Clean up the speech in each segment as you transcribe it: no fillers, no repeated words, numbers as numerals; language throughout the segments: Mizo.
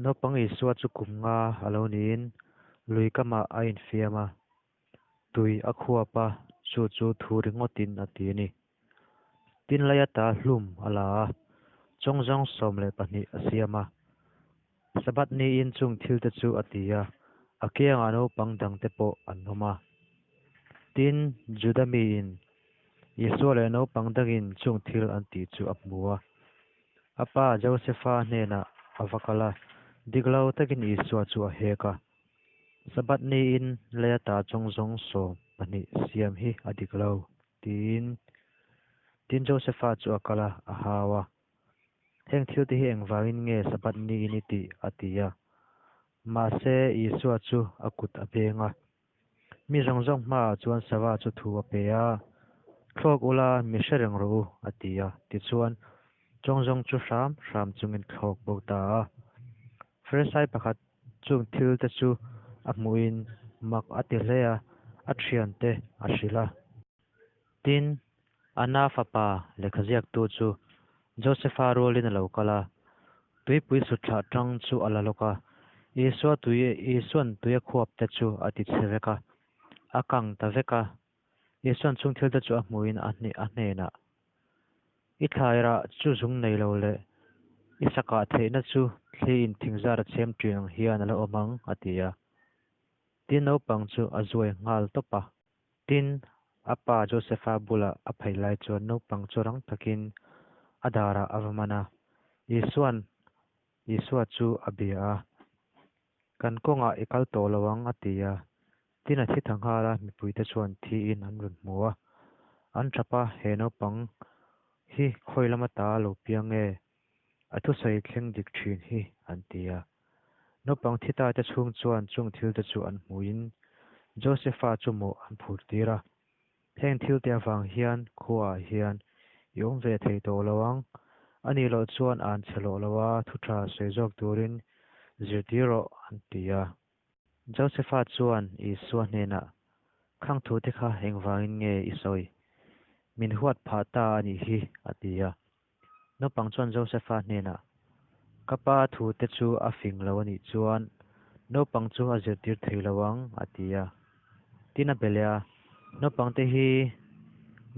Naupang Isua chu kum nga a lo niin lui kamah a infiam a, tui a khuap a, chu chu thu ringawtin a ti a ni. Tin lei ata hlum a la a, chawngzawng 12 a siam a. Sabbath niin chung thilte chu a ti a, a kiangah naupang dangte pawh an awm a. Tin, Juda miin Isua leh naupang dangin chung thil an tih chu a hmu a. A pa Josefa hnenah a va kal a, dik lo takin Isua chu a hek a. Sabbath niin lei ata chawngzawng 12 siam hi a dik lo, tiin. Tin, Josefa chu a kal a, a hau a. Heng thilte hi engvangin nge Sabbath niin i tih? a ti a. Mahse, Isua chu a kut a beng a. Mi zawng zawng hmaah chuan sava chu thu a pe a, Thlawk ula, mi hre reng rawh u, a ti a. Tichuan, chawngzawng chu hram hram chungin thlawk bo ta a. Farisai pakhat chung thilte chu a hmuhin mak a ti hle a, a thiante a hrilh a. Tin, Anna fapa lehkha ziaktu chu Josefa rualin a lo kal a, tuipui sutthlah tang chu a la lawk a, Isua tui Isuan tui a khuap te chu a ti chhe vek a, a kang ta vek a. Isuan chung thil te chu a hmuhin a a hnenah, I thlairah chu zung nei lo leh i sakah theihna chu thli in thingzar a chhem ṭin ang hian a la awm ang, a ti a. Tin, naupang chu a zuai nghal tawp a. Tin, a pa Josefa bulah a phei lai chuan naupang chu rang takin a darah a va man a, Isua'n Isua chu a bia a, Kan kawngah i kal tawh lo ang, a ti a. Tin, a thi tha nghal a, mipuite chuan thiin an rawn hmu a. An tap a, He naupang hi khawi lama ta lo piang nge? A thusawi thleng dik thin hi, an ti a. Naupang thi ta te chhung chuan chung thil te chu an hmuin Josefa chu mawh an phur tir a. Heng thil te avang hian khuaah hian i awm ve thei tawh lo ang. A nih loh chuan an chhe lawh lo a, thu tha sawi zawk turin zirtir rawh, an ti a. Josefa chuan Isua hnenah, Khang thu te kha engvangin nge i sawi? Min huat phah ta a nih hi, a ti a. Naupang chuan Josefa hnenah, Ka pa thu te chu a fing lo a nih chuan naupang chu a zirtir thei lo ang, a ti a. Tin a be leh a, Naupang te hi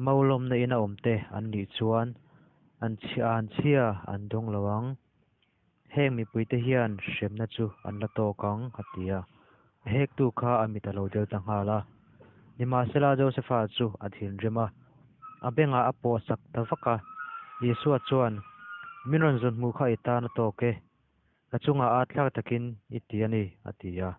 maulawmna in a awm te an nih chuan an chhia an chhia an dawng lo ang. Heng mipui te hian hremna chu an la tawk ang, a ti a. A hektu kha a mit a lo del ta nghal a. Nimahsela Josefa chu a thinrim a, a bengah a pawh sak ta vak a. Isua chuan, Min rawn zun hmuh kha i tan a tawk e, ka chungah a thlak takin i ti a ni, a ti a.